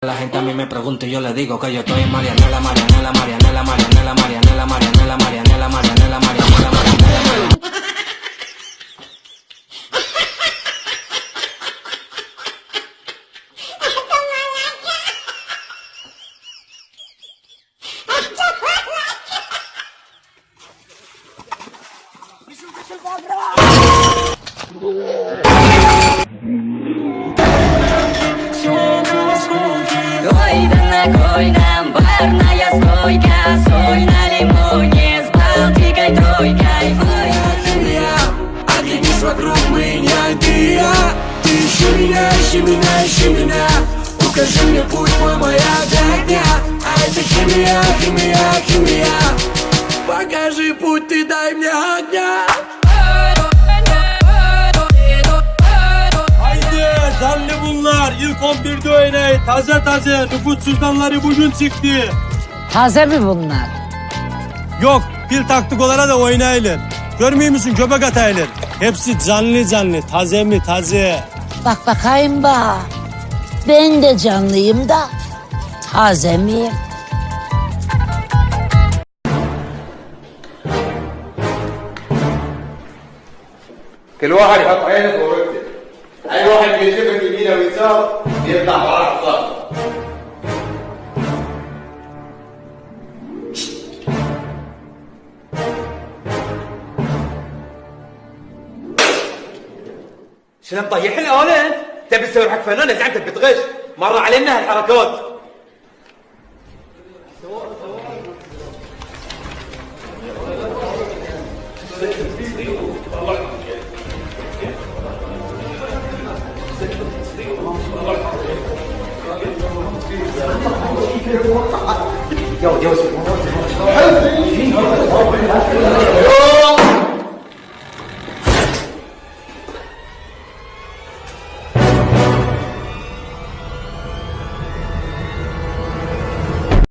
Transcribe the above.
La gente a mí me pregunta y yo le digo que yo estoy en Marianela, Marianela, Marianela, Marianela, Marianela, Marianela, Marianela, Marianela, Marianela, Marianela, Marianela. Вокруг мы не одни, а Ты ищи меня, ищи меня, ищи меня Укажи мне путь, мой маяк для дня А это химия, химия, химия Покажи путь, ты дай мне огня Haydi canlı bunlar. İlk 11'de oynayın. Taze taze. Nüfus cüzdanları bugün çıktı. Taze mi bunlar? Yok pil taktık olara da oynayılır. Görmüyor musun göbek atayılır. Hepsi canlı canlı. Taze mi taze. Bak bakayım bak. Ben de canlıyım da taze miyim? كل واحد يحط عينه في غرفته اي واحد بيلتفت يمين او يسار بيطلع معاه حصان شنو مطيح الآلة انت؟ تبي تسوي روحك فنان زعمتك بتغش مر علينا هالحركات يلا يلا.